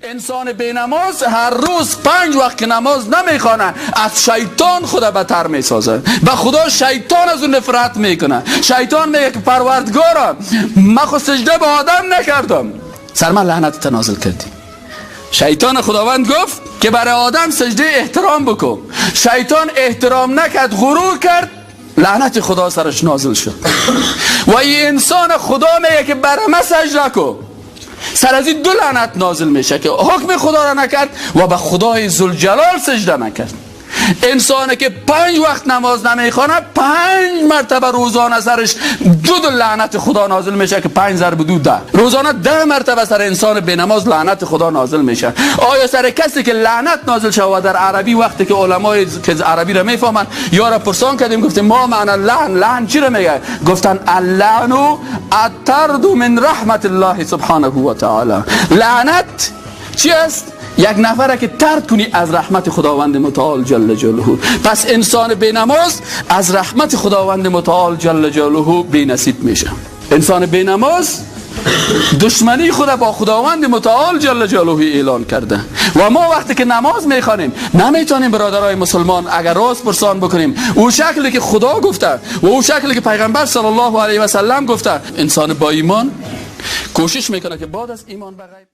انسان بی نماز هر روز 5 وقت که نماز نمیخوانه از شیطان خدا بتر میسازه. به خدا شیطان از اون نفرت میکنه. شیطان میگه که پروردگارا من خود سجده به آدم نکردم، سر من لعنت تنازل کردی. شیطان خداوند گفت که برای آدم سجده احترام بکن. شیطان احترام نکرد، غرور کرد، لعنت خدا سرش نازل شد. و این انسان خدا میگه که برای من سجده کن، سر از این دو لعنت نازل میشه که حکم خدا را نکرد و به خدای ذوالجلال سجده نکرد. انسانی که 5 وقت نماز نمیخوانه 5 مرتبه روزانه سرش دو لعنت خدا نازل میشه که 5 ضرب 2 10. روزانه 10 مرتبه سر انسان به نماز لعنت خدا نازل میشه. آیا سر کسی که لعنت نازل شود در عربی وقتی که علمای که عربی را میفهمن یا را پرسان کردیم گفتیم ما معنی لعن، لعن چی را میگه؟ گفتن اللعن الطرد من رحمت الله سبحانه و تعالی. لعنت چی است؟ یک نفره که طرد کنی از رحمت خداوند متعال جل جلاله. پس انسان بی نماز از رحمت خداوند متعال جل جلاله بی نصیب میشه. انسان بی نماز دشمنی خود با خداوند متعال جل جلاله اعلان کرده. و ما وقتی که نماز میخوانیم نمیتونیم برادرای مسلمان اگر راست پرسان بکنیم او شکلی که خدا گفته و او شکلی که پیغمبر صلی الله علیه و سلم گفته. انسان با ایمان کوشش میکنه که بعد از ایمان به غیب